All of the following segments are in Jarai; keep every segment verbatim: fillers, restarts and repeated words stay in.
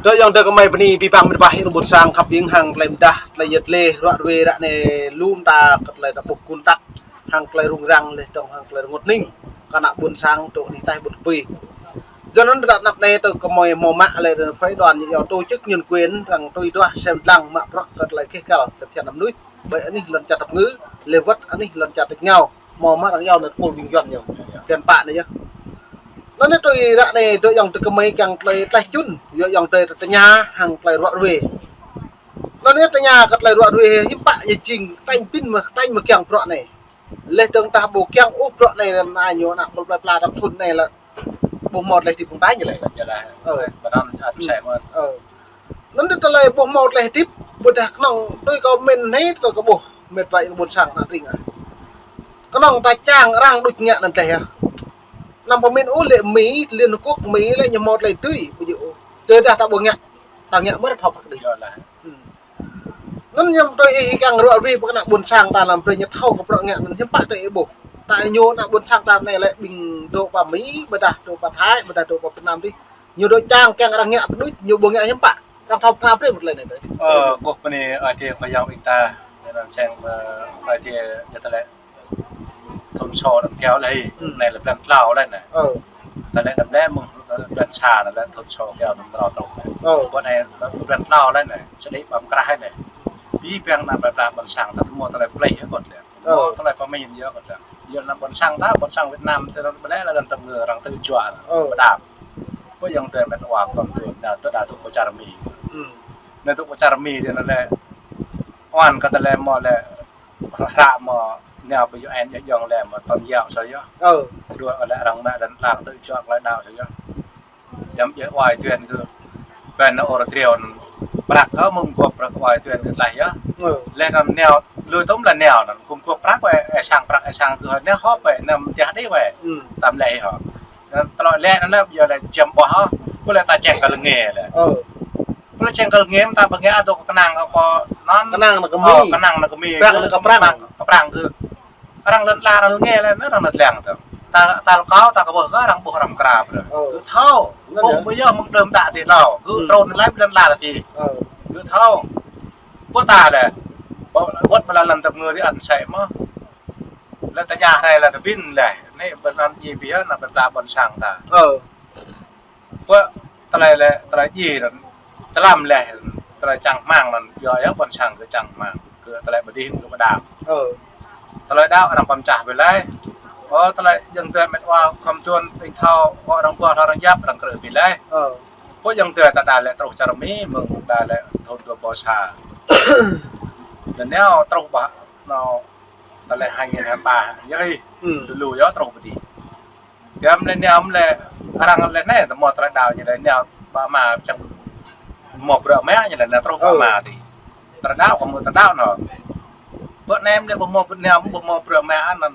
Dŏ ayŏng adơi gơmơi bơni abih bang met wa ayŏng adơi ƀôn sang khăp ƀing hăng tơlơi mơdah, tơlơi yet lĕ, ruă ruê ră anai lŏm ta kơ tơlơi ta ƀuh kơnơ̆ng tăk, hăng tơlơi rŭng răng lĕ dơ̆ng hăng tơlơi rơngot hning. Kơ ană ƀôn sang dŏ anih ataih ƀôn kơpui. Yua anŭn ră anăp anai tơ gơmơi hmâo mă lĕ phái đoàn ñu yua tổ chức nhân quyền arăng tui duah sem lăng mă bruă kơ tơlơi keh kăl tơlơi phiăn mơnuih. Ƀơi anih lŏn čar Dap Ngư, lĕ wơ̆t anih lŏn čar tač rơngiao. Hmâo mă arăng yua anŭn tơpul ƀing Yuan ñu. Phiăn pă anai yơh. Anŭn anai tui ră anai dŏ ayŏng adơi gơmơi kiăng tơlơi tlaih čun, yua ayŏng adơi tơña hăng tơlơi ruă ruê. Anŭn anai tơña kơ tơlơi ruă ruê, hiư̆m pă ñu jing, tañ pin mơ̆, tañ mơ̆ kiăng bruă anai. Lĕ dơ̆ng ta ƀu kiăng ôh bruă anai lăm anai ñu ană pul plơi pla dap thun anai lĕ ƀu hmâo tơlơi hơdip ƀơ̆ng tañ lĕ. Yơh lah. Ơ. Bơnăn ăt sĕ mơ̆n. Ơ. Anŭn tơlơi ƀu hmâo tơlơi hơdip, ƀôdah kơnơ̆ng tui kâo mĭn anai, tui kâo ƀuh met wa ayŏng ƀôn sang ană tring ah. Kơnơ̆ng ta čang arăng đuč ngă anŭn tlaih ah. Anăm pơmĭn ôh lĕ Mi, Liên Hợp Quốc Mi lĕ ñu hmâo tơlơi dưi, ƀu djơ̆ ôh. Tơdah ta ƀu ngă, ta ngă mơ̆ thâo pă kơđi. Yơh lah. Hmm. Anŭn ñu tui ih kiăng ruă ruê pơ ană ƀôn sang ta lăm brơi ñu thâo kơ bruă ngă anŭn hiư̆m pă tui ih ƀuh. Ta ñu ană ƀôn sang ta anai lĕ ƀing dŏ pơ Mi, ƀôdah dŏ pơ Thái, ƀôdah dŏ pơ Việt Nam dih. Ñu dŏ čang kiăng arăng ngă pơđuč, ñu ƀu ngă hiư̆m pă. Arăng thâo pơkra brơi mơ̆ tơlơi anai tui. Ơ, kơkuh bơni Ơi Adai Khua Yang ƀing ta, anŭn čang, ơ, Ơi Adai ñu tơlơi thun sô anŭn kiao lĕ, hmm, anai lĕ blan klâo lĕ anai. Ơ. Tơlơi anŭn lĕ mơ̆ng blan sa anŭn lĕ thun sô kiao anŭn rô trôk anai. Ơ. Kơ anai blan klâo lĕ anai, sơđĭ ƀăm krah anai. Abih bang ană plơi pla ƀôn sang ta tơhmô tơlơi plei yơh kơt lĕ. Ơ. Tơhmô tơlơi pơmĭn yơh kơt lĕ. Yua ană ƀôn sang ta, ƀôn sang Việt Nam ta anŭn ƀu lĕ lăm Dap Ngư arăng tơjuă anŭn. Ơ. Pơdap. Ƀơi ayŏng adơi met wa khŏm tui, anai tơdah dŏ pơ čar Mi. Hmm. Anai dŏ pơ čar Mi tui anŭn lĕ. Oan kơ tơlơi hmâo lĕ hră mơ̆ nao ƀơi U N yơh ayŏng lĕ mơ̆ tơm yao sa yơh. Ơ. Dua lĕ arăng mă lăn lăng tơjuă tơlơi đaŏ sa yơh. Dăm yơh wai tuyên kơ bên ôr triu prăk kơ mơ̆ng gŏp prăk wai tuyên kơ tlaih yơh. Ơ. Lĕ anŭn nao lui tơm lĕ nao anŭn gum gŏp prăk wai, ơ, sang prăk, ơ, sang kơ nao hŏp wai, nao mơtiah đĭ wai. Hmm. Tơm lĕ hŏ. Anŭn tơlơi lĕ anŭn lĕ yơh lĕ jăm ƀuh hŏ. Kơ lĕ ta čang kơ lĕ ngă lĕ. Ơ. Kơ lĕ čang kơ lĕ ngă ta ƀu ngă adôk kơnang kơ anŭn. Kơnang anŭn kơ Mi. Ơ, kơnang anŭn kơ Mi. Prăk anŭn kơ prang. Kơ prang kơ. Arăng lŏn la arăng ngă lĕ anŭn arăng lŏn lăng tơ. Ta, ta lĕ kâo, ta kơ ƀuh kơ arăng ƀuh arăng pơkra brơi. Ơ. Kơ thâo. Anŭn ƀuh yơh. Ƀu yơh mơ̆ng đơm ta ti lâo. Kơ, hmm, trôn lĕ lŏn la ti. Ơ. Kơ thâo. Ƀuh ta lĕ. Ƀuh, ƀuh pơla lăm Dap Ngư ti ăn sĕ mơ̆. Lĕ tơña hrơi lĕ tơƀin lĕ. Anai bơnăn djai biă ană plơi pla ƀôn sang ta. Ơ. Ƀuh tơlơi lĕ, tơlơi djai anŭn. Tơlăm lĕ, tơlơi čang rơmang anŭn. Yua yơh ƀôn sang kơ čang rơmang. Kơ tơlơi pơđĭ kơ pơđam. Ơ. Tơlơi đaŏ arăng pơčah ƀiă lĕ. Ơ, tơlơi ayŏng adơi met wa khŏm tui ƀing thâo, ơ, arăng ƀuh arăng yap arăng krư̆ ƀiă lĕ. Ơ. Ƀuh ayŏng adơi ta đa lĕ truh čar Mi, mơ̆ng đa lĕ thun dua ƀâo sa. Lĕ nao truh ƀă anŭn tơlơi hai nghìn hai mươi ba yơh ih. Hmm. Tơlu yơh truh pơđĭ. Yơh mơ̆ lĕ nao mơ̆ lĕ arăng lĕ anai tơhmô tơlơi đaŏ ñu lĕ nao ƀă mă čang hmâo bruă mă ñu lĕ nao truh ƀă mă ti. Tơlơi đaŏ kơ mơ̆ tơlơi đaŏ anŭn. Ƀơi anai mơ̆ lĕ ƀu hmâo bruă nao ƀu hmâo bruă mă anŭn.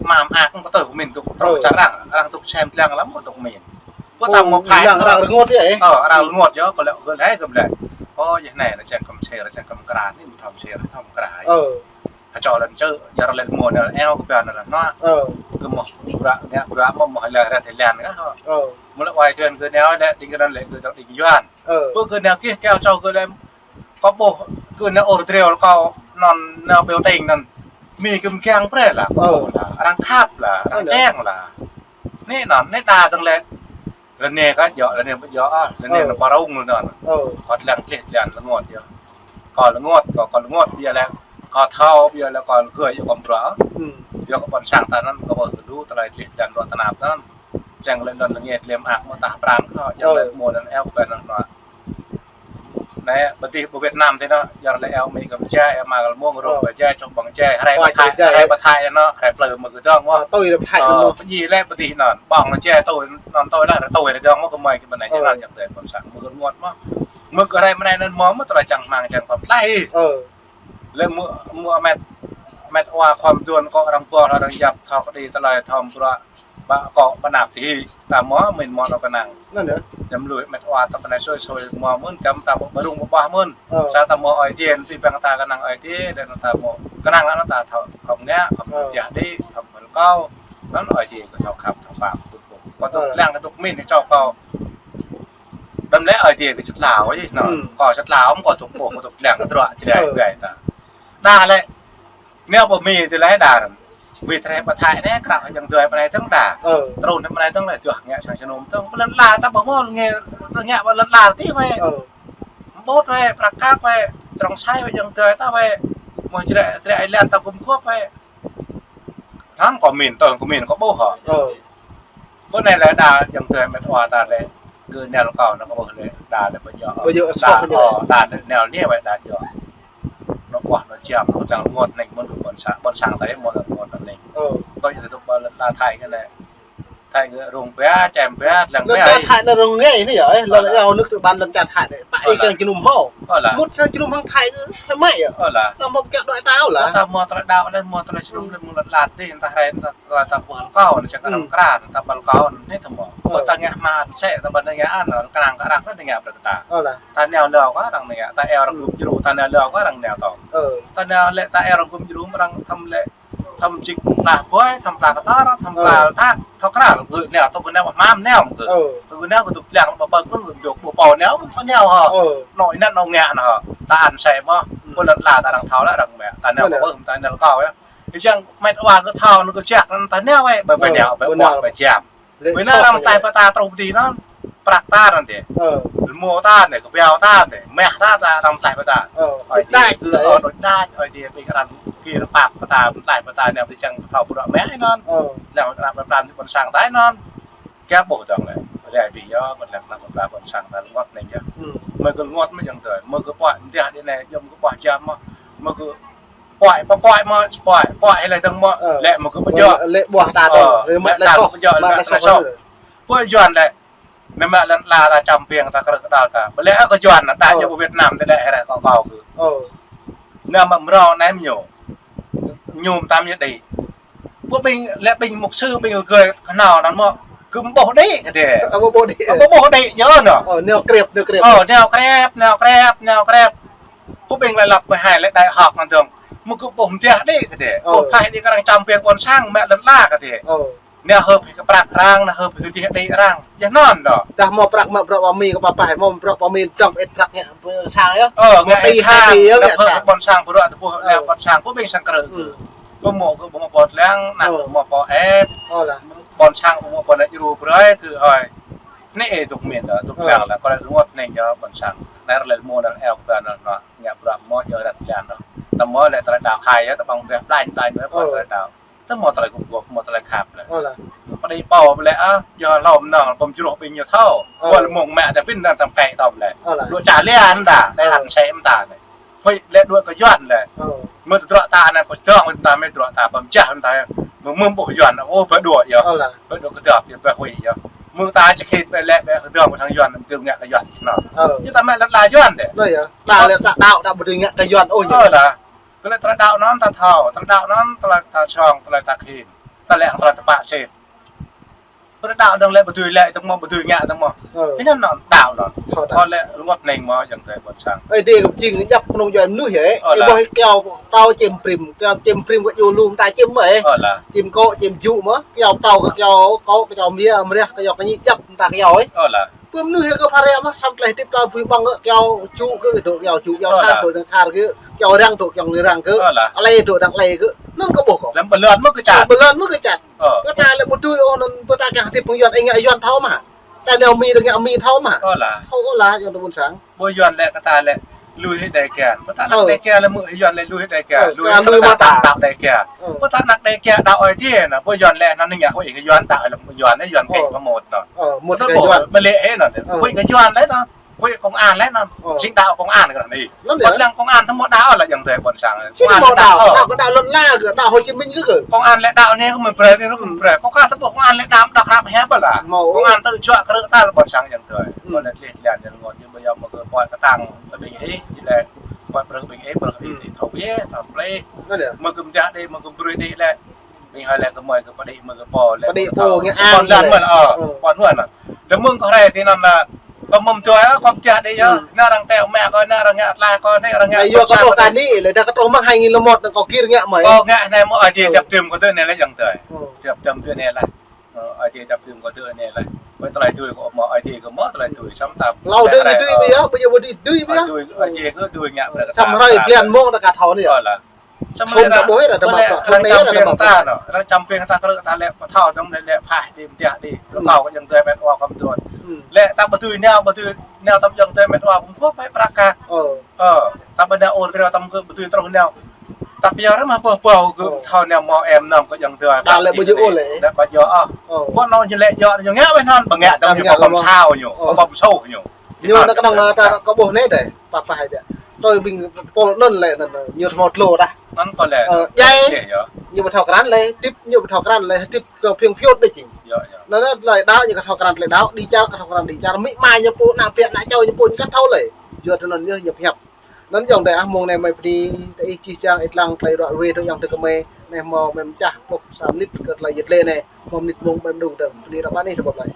Mă mơak kơ tơ kơ mĭn tŭk truh čar arăng, arăng tŭk sem lăng lăm kơ tŭk mĭn. Ƀu ta hmâo phai. Arăng rơngot yơh. Ơ, arăng rơngot yơh, kơ lĕ, kơ lĕ, kơ lĕ. Ơ, yơh anai lĕ čang kơm sĕ, lĕ čang kơm kra, anai mơ̆ thâo sĕ, lĕ thâo kra. Ơ. Hơčô lĕ čơ, yơh lĕ hmâo nao eo kơ pia anŭn lĕ anŭn. Ơ. Kơ hmâo bruă, ngă bruă mơ̆ hmâo lĕ rĕ Thái Lan kơ hŏ. Ơ. Mơ̆ lĕ wai tuyên kơ nao lĕ đing kơ anŭn lĕ kơ dŏ đing Yuan. Ơ. Ƀu kơ nao kiăng kiao čô kơ lĕ kâo ƀuh kơ nao ôr triu kâo anŭn nao ƀiă tĭng anŭn. Mi kơm kiăng brơi lah. Ơ. Arăng khăp lah, arăng čang lah. Anai anŭn, anai đa tơ̆ng lĕ. Lĕ anai kơ djơ̆, lĕ anai ƀu djơ̆ ah, lĕ anai anŭn parong lĕ anŭn. Ơ. Kâo lăng tlĕh tlĕn rơngot yơh. Kâo rơngot, kâo, kâo rơngot biă lĕ, kâo thâo biă lĕ, kâo gơ̆ yơh kâo bruă. Hmm. Yơh kâo ƀôn sang ta anŭn kâo ƀuh kơ lu tơlơi tlĕh tlĕn dŏ tơnap anŭn. Čang lĕ anŭn lĕ ngă tlĕm ak mơ̆ tah pran kâo, čang lĕ hmâo anŭn eo kơ anŭn anŭn. Anai, ƀơi ti ƀơi Việt Nam ti anŭn, yơh lĕ eo Mi kơ mơjai, eo Ma kơ mơ̆ng, rŏk ƀơi jai, čŏk ƀơ̆ng jai, hrơi ƀơi Thái, hrơi ƀơi Thái anŭn, hrơi plơi mơ̆ kơ dơ̆ng mơ̆. Ơ, tui lĕ Thái anŭn. Pơdjai lĕ ƀơi ti anŭn, ƀơ̆ng lĕ jai tui, anŭn tui lĕ, hrơi tui lĕ dơ̆ng mơ̆ kơ mơi kơ ƀơi anai, anŭn yơh tui ƀôn sang, mơ̆ kơ rơngot mơ̆. Mơ̆ kơ hrơi mơ̆ anai anŭn mơ̆, mơ̆ tơlơi čang rơmang čang pap tlaih. Ơ. Lĕ mơ̆, mơ̆ met, met wa khŏm duôn kơ arăng ƀuh arăng yap thâo kơđi tơlơi thâo bruă. Ƀă kơ pơnap ti hĭ, ta hmâo mĭn hmâo anŏ kơnang. Anŭn yơh. Dăm lui met wa ta pơnai sui sui hmâo mơ̆n, dăm ta ƀu ƀơrung ƀu ƀah mơ̆n. Ơ. Sa ta hmâo Ơi Adai, tui ƀing ta kơnang Ơi Adai, lĕ anŭn ta hmâo kơnang anŭn ta thâo khŏm ngă, khŏm tiah đĭ, khŏm hơl kâo. Anŭn Ơi Adai kơ thâo khăp, thâo pap, tŭ pô. Kâo tŭ lăng kơ tŭ mĭn čô kâo. Đăm lĕ ơi tiê kơ čơtlao ih, nă. Hmm. Kơ čơtlao, kơ tŭk pô, kơ tŭk lăng, kơ trŏ, čơđai, hmm, gai ta. Đa lĕ, neo pơ Mi tơ lĕ đa. Wĭt rai pơ Thái anai, krăk ayŏng adơi pơ anai tơ̆ng đa. Trŭn pơ anai tơ̆ng lĕ, juă ngă sang čơnum tơ̆ng. Pơ lŏn ala ta ƀu mơ̆ ngă, ngă pơ lŏn ala tih wai. Ƀut wai, prăk kăk wai, trong sai wai ayŏng adơi ta wai. Mơ̆ črĕ, črĕ ai lĕ ta gum guôp wai. Hăm kơ min, tơ̆ng kơ min kơ ƀuh hă. Pơ anai lĕ đa ayŏng adơi met wa ta lĕ. Kơ neo kâo nă kơ ƀuh lĕ, đa lĕ pơjŏ. Pơjŏ đa, soh pơjŏ. Ơ, đa lĕ neo lĕ wai đa jŏ. Nă ƀuh nă jăm, nă dang rơngot anai mơ̆n kơ ƀôn sang, ƀôn sang ta mơ̆n rơngot anai. Ơ. Tui tơ ƀuh lŏn ala Thái kơ anai. Thái kơ rung pia, čem pia, lăng pia. Lŏn čar Thái nă rung ngai anai yơh, ơ. Lŏn ala yơh, nŭk tơ ƀan lŏn čar Thái anai. Pă ih kơ čơnum hŏ. Ơ lah. Mŭt sa čơnum hăng Thái kơ, tơmai yơh. Ơ lah. Nă mơ̆ kiăo đuaĭ ta ơ lah. Ta mơ̆ tơlơi đaŏ lĕ, mơ̆ tơlơi čơnum lĕ, mơ̆ lŏn ala tih, ta rai, ta, ta, ta ƀuh kâo, nă čang kơ răm kran, ta ƀal kâo, anai tơmai. Ơ. Ta ngă hmă, sĕ, ta ƀan ngă anŭn, kơnang kơ arăng, ta ngă brơi kơ ta. Ơ lah. Ta neo leo kơ arăng neo, ta eo arăng gum djru, ta neo leo kơ arăng neo tŏ. Ơ. Ta neo lĕ, ta eo arăng gum djru, arăng thăm lĕ, thăm čik plah bơi, thăm plah kơtor, thăm plah thak, thâo krăl, gơ̆ neo, tŏ gơ̆ neo, hmam neo, gơ̆. Ơ. Tŏ gơ̆ neo, gơ̆ tŭk lăng, ƀă ƀă gơ̆, gơ̆ dŏ, ƀu pô neo, gơ̆ thâo neo hă. Ơ. Nŏ inăn nŏ ngă nă hă. Ta ăn sĕ mơ̆, ơ, pơ lŏn ala ta arăng thâo lĕ arăng mă, ta neo ƀă ƀă, ta neo kâo yơh. Ih čang met wa kơ thâo nă kơ čak nă ta neo wai, ƀơi, ƀơi neo, ƀơi ƀuh, ƀơi jam. Ƀơi neo arăng tlaih pơ ta truh pơdih nă, prăk ta anŭn dih. Rơmô ta anai, kơpiao ta anai, mah ta, ta arăng tlaih pơ ta. Ơi dih, kơ ơi dih, ƀing arăng kir pap pơ ta, tlaih pơ ta neo ƀu čang thâo bruă mah anŭn. Lăng arăng pơpran ƀôn sang ta anŭn. Kơ ƀuh dong lĕ. Rai ƀing yơh, kơ lăng nă pơpran ƀôn sang ta rơngot anai yơh. Mơ̆ kơ rơngot mơ̆ ayŏng adơi, mơ̆ kơ pơhiăp dih anai, yơh mơ̆ kơ pơhiăp jam mơ̆, mơ̆ kơ pơhiăp, pơhiăp mơ̆, pơhiăp, pơhiăp lĕ dơ̆ng mơ̆, ơ, lĕ mơ̆ kơ pơjŏ. Lĕ ƀuh ta dơ̆ng, ơ, lĕ mă lĕ soh, pơjŏ, mă lĕ soh. Pơ Yuan lĕ, nă mă lŏn ala ta čăm piêng ta krư̆ kơdăl ta. Ƀu lĕ kơ Yuan nă, đa ñu pơ Việt Nam tơ lĕ hơrĕ kâo kâo kơ. Nă mă mrâo anai mơ̆ ñu. Ñu tam ñu đĭ. Pơ ƀing, lĕ ƀing mục sư, ƀing gơ̆ kơnao anŭn mơ̆. Kơ ƀuh đĭ kơ dih. Ơ, ƀuh đĭ. Ơ, ƀuh đĭ, yơh nă. Ơ, neo krep, neo krep. Ơ, neo krep, neo krep, neo krep. Pơ ƀing lĕ lăp mơhai lĕ đại học anŭn dơ̆ng. Mơ̆ kơ ƀuh mơdiah đĭ kơ dih. Ơ. Ƀuh phai đĭ kơ arăng čăm piêng ƀôn sang mă lŏn ala kơ dih. Ơ. Neo hơp kơ prăk arăng, neo hơp kơ dih đĭ arăng. Yơh anŭn dơ̆ng. Dah mơ̆ prăk mă bruă pơ Mi kơ pơpah, mơ̆ bruă pơ Mi dŏng ĭt prăk ngă ƀôn sang yơh. Ơ, ngă ĭt sang, ngă ƀôn sang bruă tơƀuh, ngă ƀôn sang, pơ ƀing sang krư̆. Pơmŏ kơ ƀu mă pô lăng, nă kơ mă pô ĕp. Ơ lah. Ƀôn sang ƀu mă pô nă djru brơi kơ ơi. Anai ih tŭk min dơ̆ng, tŭk lăng lah, kơ lĕ rơngot anai yơh ƀôn sang. Anai lĕ mơ̆ nă eo kơ nă, nă, ngă bruă mơ̆ yơh ră lăng nă. Tơmơ̆ lĕ tơlơi đaŏ khai yơh, tơƀăng ƀiă, ƀlañ, ƀlañ, ƀiă, tơlơi đaŏ. Tơmơi tơlơi gum guôp, mơi tơlơi khăp lĕ. Ơ lah. Pơđĭ pô lĕ, ơ, yua hlâo mơnơ̆ng, pơm jruh ƀing ñu thâo. Ơ. Wơl mơ̆ng mă ta ƀing anŭn tam kĕ tơm lĕ. Ơ lah. Đuaĭ čar lĕ anŭn ta, tơlơi ăn sĕ mơ̆ ta lĕ. Hơi lĕ đuaĭ kơ Yuan lĕ. Ơ. Mơi tơdruă ta anai, pơdơ̆ng mơi ta, mơi tơdruă ta, pơm jah mơi ta. Mơi mơ̆ng ƀuh Yuan, ơ, pơđuaĭ yơh. Ơ lah. Pơđuaĭ kơdŏp yơh, pơhui yơh. Mơ̆ng ta čơkhĭt pơlĕ, pơdơ̆ng pơthang Yuan, tơ̆ ngă kơ Yuan. Nă. Ơ. Ñu ta mă lŏn ala Yuan dih. Nă yơh. Đa lĕ ta đaŏ, đa ƀu dưi ngă kơ Yuan, ơ, yơh. Ơ lah. Kơ lĕ tơlơi đaŏ anŭn ta thâo, tơlơi đaŏ anŭn tơlơi ta song, tơlơi ta khĭn, tơlơi hăng tơlơi ta pă sĭt. Tơlơi đaŏ dơ̆ng lĕ ƀu dưi lĕ dơ̆ng mơ̆, ƀu dưi ngă dơ̆ng mơ̆. Ơ. Ih anŭn đaŏ anŭn. Thâo đaŏ. Thâo lĕ rơngot anai mơ̆ ayŏng adơi ƀôn sang. Ơi, dih kơ pơjing ñăp kơnung djuai mơnuih yơh. Ơ lah. Ih ƀuh kiao pơtâo čem prim, kiao čem prim kơ djru lŏm ta čem mơ̆. Ơ lah. Čem kô̆, čem jŭ mơ̆. Kiao pơtâo kơ kiao kô̆, kơ kiao mia, mriah, kơ kiao kơñĭ djăp ta kiao ih. Ơ lah. Pơ mơnuih kơ phara mơ̆, samơ̆ tơlơi hơdip ta pui ƀơ̆ng kơ kiao jŭ kơ dŏ kiao jŭ, kiao san dŏ sang sar kơ, kiao răng dŏ kiao răng kơ, alai dŏ dang alai kơ. Anŭn kơ ƀuh kơ. Lăm ƀơi lŏn mơ̆ kơ čăt. Ƀơi lŏn mơ̆ kơ čăt. Ơ. Kơ ta lĕ ƀu dưi ôh anŭn, pơ ta kiăng hơdip pơng Yuan, ih ngă Yuan thâo mơ̆. Ta neo Mi ta ngă Mi thâo mơ̆. Ơ lah. Thâo ôh lah, Yuan tơ ƀôn sang. Ƀơi Yuan lĕ kơ ta lĕ lui hĭ Đêga. Pơ ta anăk Đêga lĕ mơ̆ Yuan lĕ lui hĭ Đêga. Ơ, lui ta lui mă ta. Đaŏ Đêga. Ơ. Pơ ta anăk Đêga đaŏ Ơi Adai nă. Ƀơi Yuan lĕ anŭn ñu huĭ kơ Yuan đaŏ lăm Yuan, Yuan kĕ pơmŏt anŭn. Ơ, mơ̆ kơ Yuan. Mă lĕ hĭ anŭn. Ơ. Huĭ kơ Yuan lĕ anŭn. Huĭ công an lĕ anŭn. Ơ. Jing đaŏ công an kơ anai. Lăm lĕ. Pơ lăng công an tơmơ̆ đaŏ lah ayŏng adơi ƀôn sang. Công an lĕ đaŏ. Đaŏ kơ đaŏ lŏn ala kơ, đaŏ Hồ Chí Minh kơ. Công an lĕ đaŏ anai kơ mơ̆ brơi anai kơ mơ̆ brơi. Kơ ka tơƀuh công an lĕ đaŏ đaŏ hrăp hiăp lah. Mơ̆. Công an tơčuă krư̆ ta lah ƀôn sang ayŏng adơi. Ơ. Kơ lĕ tơlơi tơlơi anŭn rơngot ñu ƀơi yơh mơ̆ kơ pơhiăp kơtang kơ ƀing ih, či lĕ pơhiăp brơi ƀing ih, brơi ih thâo ƀiă, thâo plei. Mơ̆ kơ mơdiah đĭ, mơ̆ kơ brơi đĭ lĕ. Ƀing hơi lĕ kơ mơi kơ pơđĭ mơi kơ pô lĕ. Pơđĭ pô ngă ang lĕ. Pô lĕ mơ̆, ơ, pô lĕ mơ̆. Lĕ mơ̆ng kơ hrơi tơ anŭn lah. Kơ mơ̆ng tui, ơ, kơ mơdiah đĭ yơh. Nă arăng teo mă kơ, nă arăng ngă tlaih kơ, nă arăng ngă. Yua kơ pô kơ anai lĕ, dah kơ truh mơ̆ng hai nghìn lẻ một anŭn kơ gir ngă mơi. Kơ ngă anai mơ̆, ơ, dih djăp tơm kơ tơ anai lĕ ayŏng adơi. Djăp tơm tơ anai lah. Ơ, Ơi Adai tăp tưng kơ tơ anai lah. Wơ̆t tơlơi tui kơ mơ̆, Ơi Adai kơ mơ̆ tơlơi tui. Samơ̆ ta hlâo dưi dưi biă, ƀu djơ̆ ƀu dưi dưi biă. Ơi Adai kơ dưi ngă. Samơ̆ hrơi blan mông ta ka thâo anai. Ơ lah. Samơ̆ arăng čăm ping ta, arăng čăm ping ta, kơ ta lĕ pơthâo, tơm lĕ lĕ phah đi, mơdiah đi, pơthâo kơ ayŏng adơi met wa kơ mơtuan. Lĕ ta ƀu dưi nao, ƀu dưi nao tơm ayŏng adơi met wa kơ mơtuan, ƀai prăk ka. Ơ, ta ƀu nao ôr tơlơi tơm kơ ƀu dưi truh nao. Ta pioh ră mă pơpô kơ thâo nao mơ̆ em năm kơ ayŏng adơi. Ta lĕ ƀu djơ̆ ôr lĕ. Lĕ ƀu djơ̆ ôh. Ƀu nao ñu lĕ djơ̆ ñu ngă wơ̆t anŭn, ƀu ngă tơm ñu pơpom sao ñu, pơpom sô ñu. Ñu anŭn kơnơ̆ng ta kơ ƀuh anai dêh, pă pă hai biă. Tui ƀing pôl anŭn lĕ anŭn, ñu thâo tlô dah. Anŭn kơ lĕ. Ơ, djai. Ñu ƀu thâo krăn lĕ, tip ñu ƀu thâo krăn lĕ, tip kơ phiêng phiôt đôč jing. Anŭn lĕ tơlơi đaŏ ñu kơ thâo krăn tơlơi đaŏ, đi čar kơ thâo krăn đi čar, amĭ ama ñu pô, ană ƀiă ană čô ñu pô ñu kơ thâo lĕ. Yua tui anŭn ñu, ñu pơhiăp. Anŭn ayŏng adơi ah, mông anai mơi bơni kơ ih čih čang ih lăng tơlơi ruă ruê tui ayŏng adơi kơ mơi. Anai hmâo mơi pơčah pluh sa mơnit kơ tơlơi yơh lĕ anai. Hmâo mơnit mông ƀơi mơđung tơm. Bơni ră mă anih tơm ƀơi.